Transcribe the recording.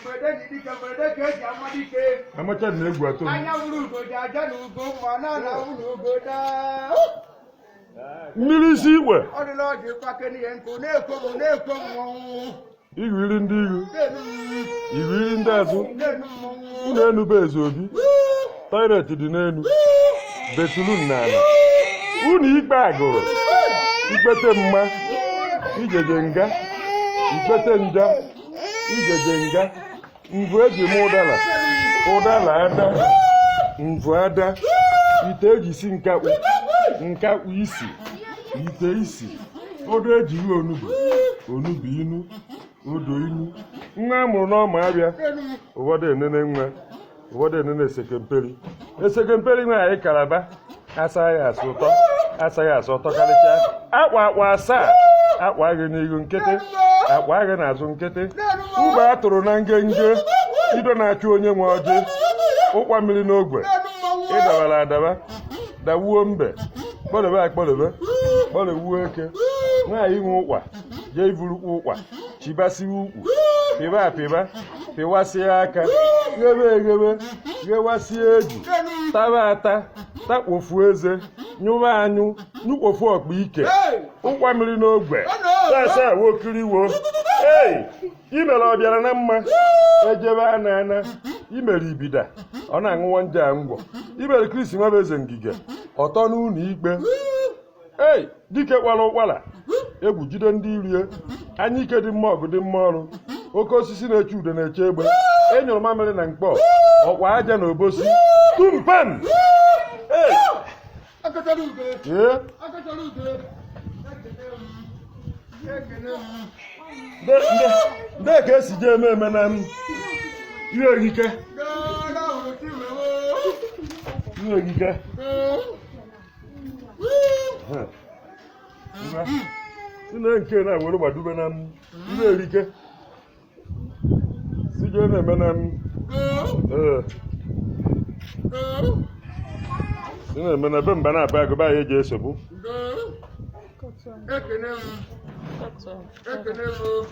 Mberede ji dike, mberede ka eji ama dike. Amacha na egwu atọ m. Anya wuru ugo ji aja na ugo ma na na wuru ugo daa. Mmiri isi igwe. Ọ dịla ọjị kwake n'ihe nkụ na-ekwo m na-ekwo mmọnwụ. Ihu iri ndị ihu. Na-enu m, Ihu iri ndị azụ. na-enu mmọnwụ. Unu enu be eze obi. Toilet dị n'elu. Betulu n'ala. Unu ikpe agụrụ. Ikpete mma. Ijeje nga. Ikpete nja. Ijeje nga. Mvu eji m ụdara. Ụdara ada. Mvu ada. Ite eji si nkakwu. Nkakwu isi. Ite isi. Odo eji ru onugbu. Onugbu inu. Odo inu. Nwa a mụrụ n'ọma abịa. Ụfọdụ enene nwa. Ụfọdụ enene esekemperi. Esekemperi nwa anyị kalaba. Asaghị asụ ụtọ. Asaghị asụ ụtọ karịchaa. Akwa akwa asaa. Akwa gị n'ihu nkịtị. Akwa gị n'azụ nkịtị. Ube a tụrụ na ngenge. Ido na-achụ onye nwe ọjị. Ụkwa mmiri n'ogwe. Ịdabara adaba. Dawuo mbe. Kpọdebe akpọdebe. Kpọdewuo eke. Nwaanyị nwe ụkwa. Jee ivurukwa ụkwa. Chibasiwa ukwu. Pịba apịba. Pịwasịa aka. Ghebe eghebe. Ghewasie eju. Taba ata. Takpofu eze. Nyụba anyụ. Nyụkpofu ọkpa ike. Ụkwa mmiri n'ogwe. Sasa wokiriwo. Ei! Imere ọ bịara na mma. Ejebe ana ana. Imere ibida. Ọ na-aṅụwọ nje a ngwọ. Imere Kristi nwa bụ eze ngige. Ọtọ n'ụlọ ikpe. Ei! Dike kwara ụkwara. Egwu jide ndị irie. Anya ike dị mma ọgụ dị mma ọrụ. Oke osisi na-eche ude na-eche egbe. E nyụrụ mamịrị na mkpọ. Ọkwa aja na obosi. Tumpem! Ei! Akọchara ugo. Ee! Akọchara ugo. Ekene m. Ekene m. Ndee ka esi jee eme eme na m ihe ehike. Gaa na hụrụ chi wee. Ihe ehike. Ngwa. Si na nke na were gbadube na m ihe erike. Si jee na-eme na m ee. Si na-eme na be mba na-aba agụba ya eji esogbu. Ekene m. Ekene m.